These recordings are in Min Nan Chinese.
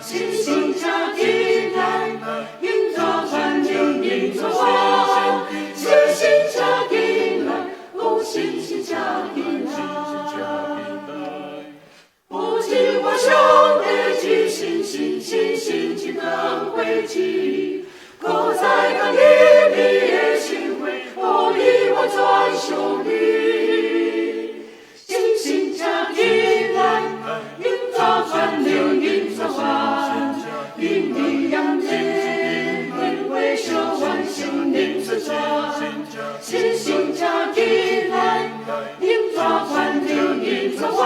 信心請進來，引導傳流引作完，信心請進來，哦，信心請進來。不計我兄弟之信心，信心之更會記，可在個你的心會，不離我轉兄弟。信心請進來，引導傳流引作完，因地養天，天會修完心靈之轉。信心請進來，引導傳流引作完，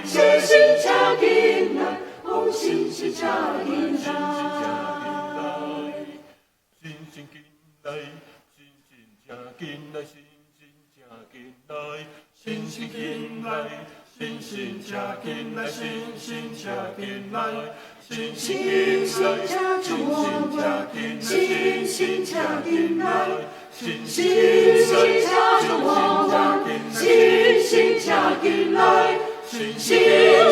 信心請進來，哦，信心請進來。信心進來，信心請進來，信心請進來，信心進來，信心請進來，信心請進來，信心進來，信心請進來，信心請進來，信信心請助我們，信心請進來，信信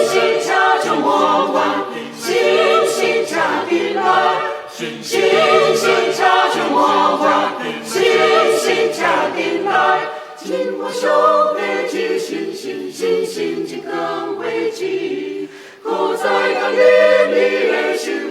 心請助我們，信心請進來，信信心請助我們，信心請進來，緊我兄弟之信心，信心之更會記，可在個你的心